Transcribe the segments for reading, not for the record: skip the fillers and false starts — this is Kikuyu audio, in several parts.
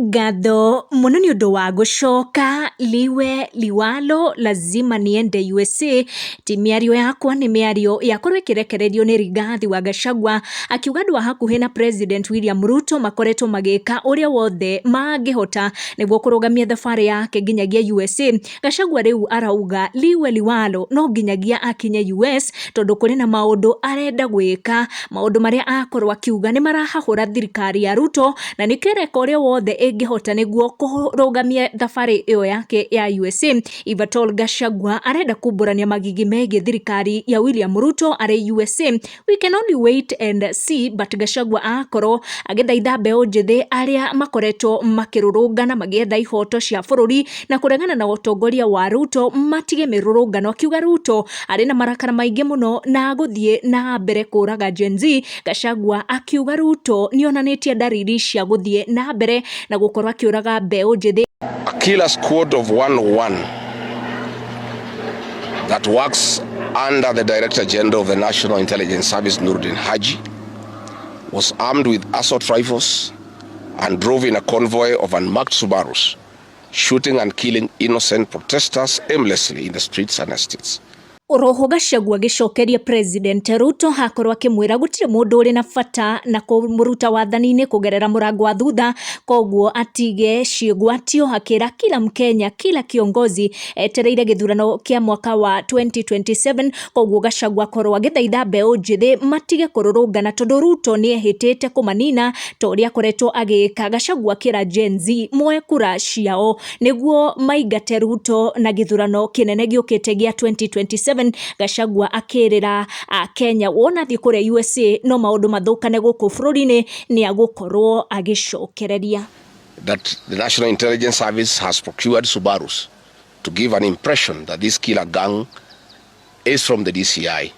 Ngatho mũno nĩ ũndũ wa gũcoka. Liwe liwalo, lazima niende USA. Ti mĩario yakwa, nĩ mĩario yakorwo ĩkĩrekererio nĩ Rigathi wa Gachagua, akiuga andũ a hakuhĩ na President William Ruto makoretwo magĩka ũrĩa wothe mangĩhota nĩguo kũrũgamia thabarĩ yake nginyagia USA. Gachagua rĩu arauga liwe liwalo, no nginyagia akinye US tondũ kũrĩ na maũndũ arenda gwĩka. Maũndũ marĩa akorwo akiuga nĩ marahahũra thirikari ya Ruto na nĩkĩo ĩreka ũrĩa wothe ĩngĩhota nĩguo kũrũgamia thabarĩ ĩyo yake ya USA. Ivatol Gachagua arenda kumbũrania magigi megiĩ thirikari ya William Ruto arĩ USA. We can only wait and see, but Gachagua akorwo agĩthaitha mbeũ njĩthĩ arĩa makoretwo makĩrũrũngana magĩetha ihoto cia bũrũri na kũregana na ũtongoria wa Ruto matige mĩrũrũngano, akiuga Ruto arĩ na marakara maingĩ mũno na gũthiĩ na mbere kũraga Gen Z. Gachagua akiuga Ruto nĩonanĩtie ndariri cia gũthiĩ na mbere na gũkorwo akĩũraga mbeũ njĩthĩ. A killer squad of 101 that works under the Director General of the National Intelligence Service, Nurdin Haji, was armed with assault rifles and drove in a convoy of unmarked Subarus, shooting and killing innocent protesters aimlessly in the streets and estates. Oroho Gachagua agĩcokeria President Ruto, hakorwo akĩmwĩra gũtirĩ mũndũ ũrĩ na bata na kũmũruta wathani-inĩ kũgerera mũrango wa thutha, koguo atige ciĩgwatio, akĩra kila Mkenya, kila kiongozi etereire gĩthurano kĩa mwaka wa 2027. Koguo Gachagua akorwo agĩthaitha mbeũ njĩthĩ matige kũrũrũngana tondũ Ruto nĩ ehĩtĩte kũmanina ta ũrĩa akoretwo agĩka. Gachagua akĩra Gen Z moe kura ciao nĩguo maingate Ruto na gĩthurano kĩnene gĩũkĩte gĩa 2027. Gachagua akĩrĩra Kenya wona athiĩ kũrĩa USA no maũndũ mathũkane gũkũ bũrũri-inĩ, nĩ agũkorwo agĩcokereria. That the National Intelligence Service has procured Subarus to give an impression that this killer gang is from the DCI.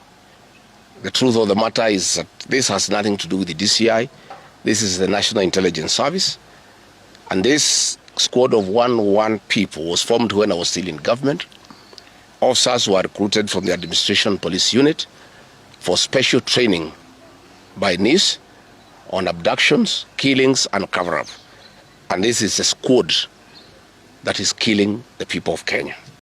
The truth of the matter is that this has nothing to do with the DCI. This is the National Intelligence Service. And this squad of 101 people was formed when I was still in government. Officers were recruited from the Administration Police Unit for special training by NIS on abductions, killings, and cover up. And this is a squad that is killing the people of Kenya.